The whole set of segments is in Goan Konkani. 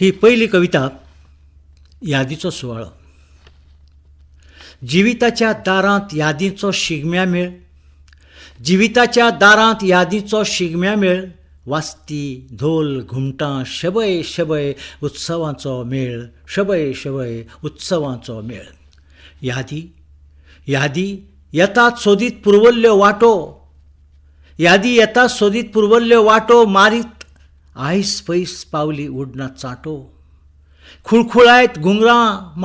ही पयली कविता यादीचो सुवाळो. जिविताच्या दारांत यादींचो शिगम्या मेळ, जिविताच्या दारांत यादींचो शिगम्या मेळ, वाजती धोल घुमटां शबय शबय उत्सवाचो मेळ, शबय शबय उत्सवाचो मेळ. यादी यादी येतात सोदीत पुर्वल्ल्यो वाटो, यादी येतात सोदीत पुर्वल्ल्यो वाटो, मारीत आयस पयस पावली उडना चांटो, खुळखुळायत घुंगरां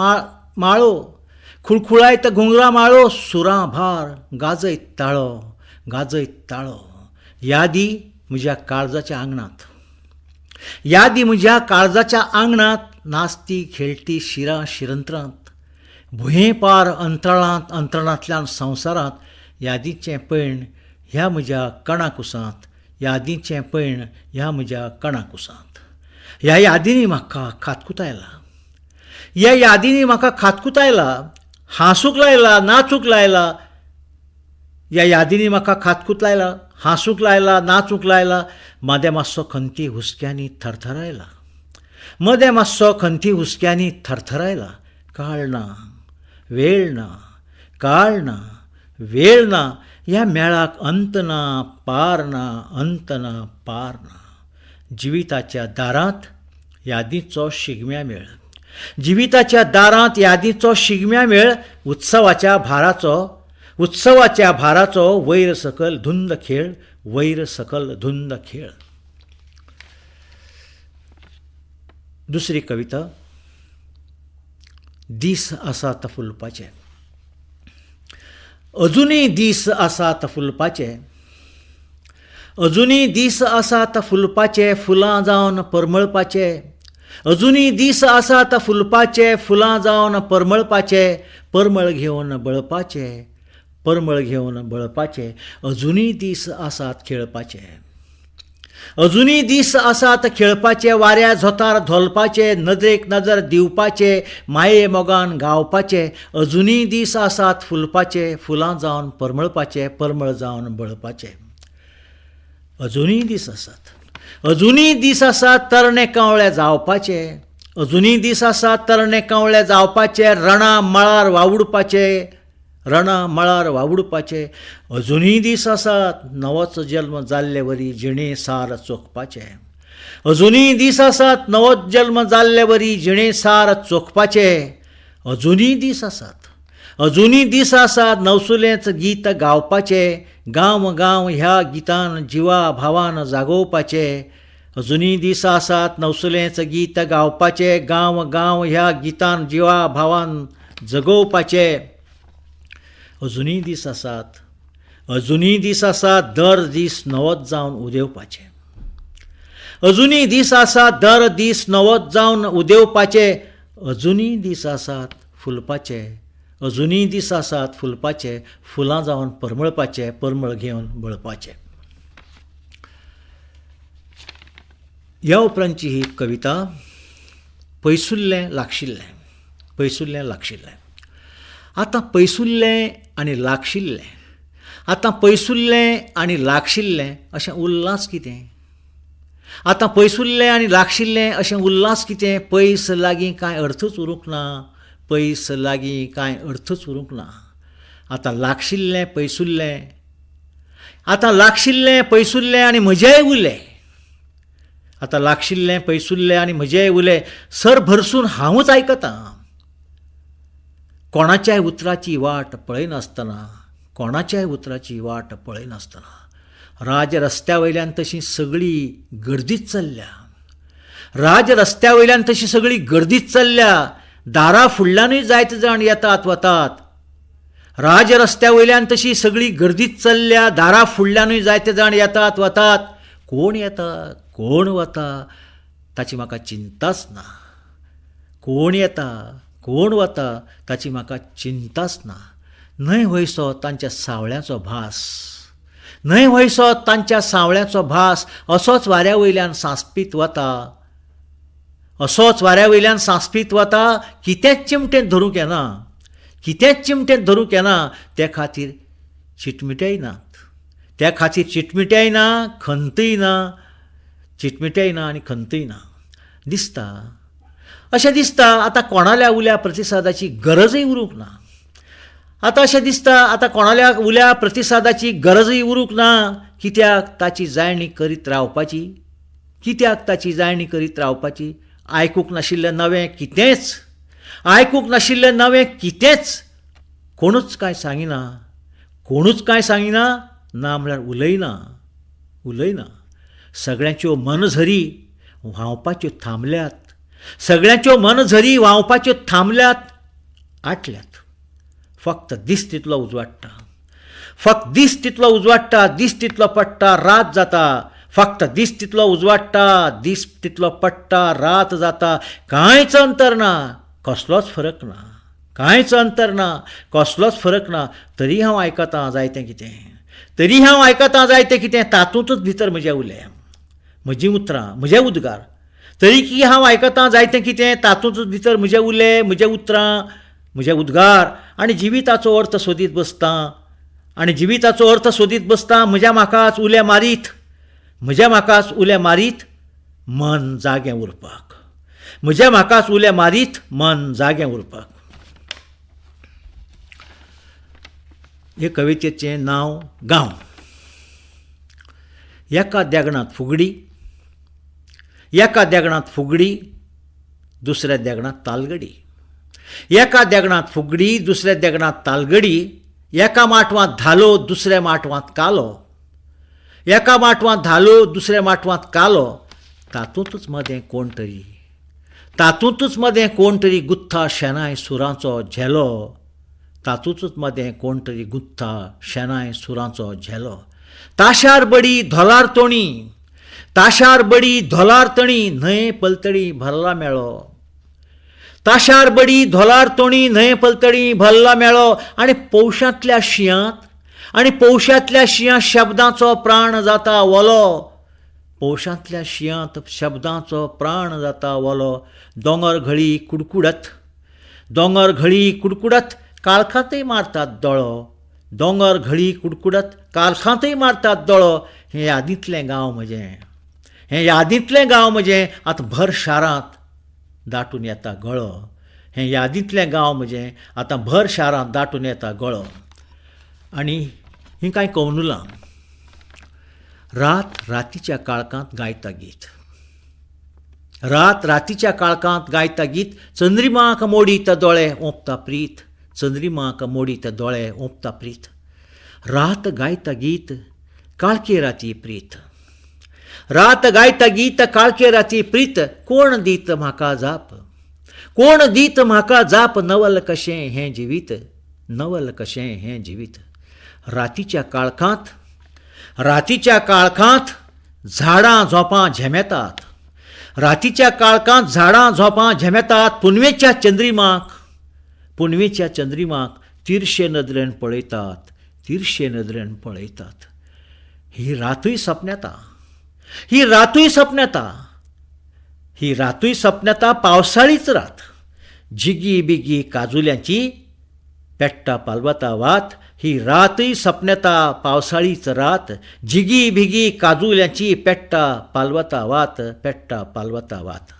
माळो, खुळखुळायत घुंगरां माळो, सुरां भार गाजयत ताळो, गाजयत ताळो. यादी म्हज्या काळजाच्या आंगणांत, यादी म्हज्या काळजाच्या आंगणांत, नाचती खेळटी शिरां शिरंत्रांत, भुंयेपार अंतराळांत, अंतराळांतल्यान संवसारांत, यादीचें पयण ह्या म्हज्या कणाकुसांत, यादीचें पयण ह्या म्हज्या कणाकुसांत. ह्या यादींनी म्हाका खातकुतायला, ह्या यादींनी म्हाका खातकुतायला, हांसूंक लायला, नाचूंक लायला. ह्या यादींनी म्हाका खातकूत लायला, हांसूंक लायला, नाचूंक लायला, मदें मातसो खंती हुसक्यांनी थरथरायला, मदें मातसो खंती हुसक्यांनी थरथरायला. काळ ना, वेळ ना, काळ ना, वेळ ना, ह्या मेळाक अंत ना, पार ना, अंत ना, पार ना. जिविताच्या दारांत यादींचो शिगम्या मेळ, जिविताच्या दारांत यादींचो शिगम्या मेळ, उत्सवाच्या भाराचो, उत्सवाच्या भाराचो वयर सकल धुंद खेळ, वयर सकल धुंद खेळ. दुसरी कविता दीस आसात फुलपाचे. अजुनूय दीस आसात फुलपाचे, अजुनूय दीस आसात फुलपाचे, फुलां जावन परमळपाचे, अजुनूय दीस आसात फुलपाचे, फुलां जावन परमळपाचे, परमळ घेवन बळपाचे, परमळ घेवन बळपाचे, अजुनूय दीस आसात खेळपाचे, अजुनूय दीस आसात खेळपाचे, वाऱ्या झोतार धोलपाचे, नदरेक नदर दिवपाचे, माये मोगान गावपाचे, अजुनूय दीस आसात फुलपाचे, फुलां जावन परमळपाचे, परमळ जावन बळपाचे. अजुनूय दीस आसात, अजुनूय दीस आसात तरणे कंवळे जावपाचे, अजुनूय दीस आसात तरणे कंवळे जावपाचे, रणा मळार वावुडपाचे, रणा मळार वावुडपाचे, अजुनूय दीस आसात नवोच जल्म जाल्ले वरी जिणे सार चोखपाचे, अजुनूय दीस आसात नवोच जल्म जाल्ले वरी जिणे सार चोखपाचे, अजुनूय दीस आसात, अजुनूय दीस आसात नवसुलेंच गीत गावपाचे, गांव गांव ह्या गितान जिवा भावान जागोवपाचे, अजुनूय दीस आसात नवसुलेंच गीत गावपाचे, गांव गांव ह्या गितान जिवा भावान जगोवपाचे. अजुनूय दीस आसात, अजुनूय दीस आसात दर दीस नवोच जावन उदेवपाचे, अजुनूय दीस आसात दर दीस नवोच जावन उदेवपाचे, अजुनूय दीस आसात फुलपाचे, अजुनूय दीस आसात फुलपाचे, फुलां जावन परमळपाचे, परमळ घेवन बळपाचे. ह्या उपरांतची ही कविता पयसुल्लें लागशिल्लें, पयसुल्लें लागशिल्लें. आतां पयसुल्लें आनी लागशिल्लें, आतां पयसुल्लें आनी लागशिल्लें अशें उरलांच कितें, आतां पयसुल्लें आनी लागशिल्लें अशें उरलांच कितें, पयस लागीं कांय अर्थूच उरूंक ना, पयस लागीं कांय अर्थूच उरूंक ना. आतां लागशिल्लें पयसुल्लें, आतां लागशिल्लें पयसुल्लें आनी म्हजेय उले, आतां लागशिल्लें पयसुल्लें आनी म्हजेय उले, सर भरसून हांवूच आयकतां, कोणाच्याय उतराची वाट पळयनासतना, कोणाच्याय उतराची वाट पळयनासतना. राज रस्त्या वयल्यान तशी सगळी गर्दीच चल्ल्या, राज रस्त्या वयल्यान तशी सगळी गर्दीच चल्ल्या, दारा फुडल्यानूय जायते जाण येतात वतात. राज रस्त्या वयल्यान तशी सगळी गर्दीच चल्ल्या, दारा फुडल्यानूय जायते जाण येतात वतात. कोण येता कोण वता ताची म्हाका चिंताच ना, कोण येता कोण वता ताची म्हाका चिंताच ना. न्हय व्हयसो तांच्या सावळ्याचो भास, न्हय व्हयसो तांच्या सावळ्याचो भास, असोच वाऱ्या वयल्यान सांसपीत वता, असोच वाऱ्या वयल्यान सांसपीत वता, कितेंच चिमटेंत धरूंक येना, कितेंच चिमटेंत धरूंक येना. ते खातीर चिटमिटेय नात, त्या खातीर चिटमिटेय ना, खंतय ना, चिटमिटेय ना आनी खंतय ना. दिसता अशें दिसता आतां कोणाल्या उल्या प्रतिसादाची गरजय उरूंक ना. आतां अशें दिसता आतां कोणाल्या उल्या प्रतिसादाची गरजय उरूंक ना. कित्याक ताची जायणी करीत रावपाची, कित्याक ताची जायणी करीत रावपाची. आयकूंक नाशिल्लें नवें कितेंच, आयकूंक नाशिल्लें नवें कितेंच. कोणूच कांय सांगिना, कोणूच कांय सांगिना, ना म्हळ्यार उलयना, उलयना. सगळ्यांच्यो मनझरी व्हांवपाच्यो थांबल्यात, सगळ्यांच्यो मनझरी व्हांवपाच्यो थांबल्यात, आटल्यात. फक्त दीस तितलो उजवाडटा, फक्त दीस तितलो उजवाडटा, दीस तितलो पडटा, रात जाता. फक्त दीस तितलो उजवाडटा, दीस तितलो पडटा, रात जाता. कांयच अंतर ना, कसलोच फरक ना, कांयच अंतर ना, कसलोच फरक ना. तरी हांव आयकतां जायतें कितें, तरी हांव आयकतां जायतें कितें. तातूंतच भितर म्हजे उले, म्हजीं उतरां, म्हजे उद्गार. तरी की हांव आयकतां जायतें कितें, तातूंतच भितर म्हजे उले, म्हजे उतरां, म्हजे उद्गार. आनी जिविताचो अर्थ सोदीत बसतां, आनी जिविताचो अर्थ सोदीत बसतां. म्हज्या म्हाकाच उले मारीत, म्हज्या म्हाकाच उले मारीत, मन जागें उरपाक. म्हज्या म्हाकाच उले मारीत, मन जागें उरपाक. हे कवितेचें नांव गांव. एका देगणांत फुगडी, एका देगणांत फुगडी, दुसऱ्या देगणांत तालगडी. एका देगणांत फुगडी, दुसऱ्या देगणांत तालगडी. एका माटवांत धालो, दुसऱ्या माटवांत कालो. एका माटवांत धालो, दुसऱ्या माटवांत कालो. तातूंतच मदें कोण तरी, तातूंतच मदें कोण तरी गुत्था शेनाय सुरांचो झेलो. तातूंतच मदें कोण तरी गुत्था शेनाय सुरांचो झेलो. ताशार बडी धोलार तोणी, ताशार बडी धोलार तणी, न्हंये पलतडी भरला मेळो. ताशार बडी धोलार तोणी, न्हंये पलतडी भरला मेळो. आनी पौशांतल्या शिंयांत, आनी पौशांतल्या शिंयांत शब्दांचो प्राण जाता ओलो. पौशांतल्या शिंयांत शब्दांचो प्राण जाता ओलो. दोंगर घळी कुडकुडत, दोंगर घळी कुडकुडत, काळखांतय मारतात दोळो. दोंगर घळी कुडकुडत, काळखांतय मारतात दोळो. हें यादींतलें गांव म्हजें, हें यादींतलें गांव म्हजें, आतां भर शारांत दाटून येता गळो. हें यादींतलें गांव म्हजें, आतां भर शारांत दाटून येता गळो. आनी हीं कांय कवनुलां. रात रातीच्या काळखांत गायता गीत, रात रातीच्या काळखांत गायता गीत. चंद्रिमाक मोडीत दोळे ओंपता प्रीत, चंद्रिमाक मोडीत दोळे ओंपता प्रीत. रात गायता गीत काळखे राती प्रीत, रात गायता गीत काळखे राती प्रीत. कोण दीत म्हाका जाप, कोण दीत म्हाका जाप. नवल कशें हें जिवीत, नवल कशें हें जिवीत. रातीच्या काळखांत, रातीच्या काळखांत झाडां झोपां झेमेतात. रातीच्या काळखांत झाडां झोपां झेमेतात. पुनवेच्या चंद्रिमाक, पुनवेच्या चंद्रिमाक तिरशे नदरेन पळयतात, तिरशे नदरेन पळयतात. ही रातूय सपनेता, ही रातूय सपनेता, ही रातूय सपनेता. पावसाळीच रात, जिगी बिगी काजुल्यांची पेट्टा पालवता वात. ही रातूय सपनेता, पावसाळीच रात, जिगी बिगी काजुल्यांची पेट्टा पालवता वात, पेट्टा पालवता वात.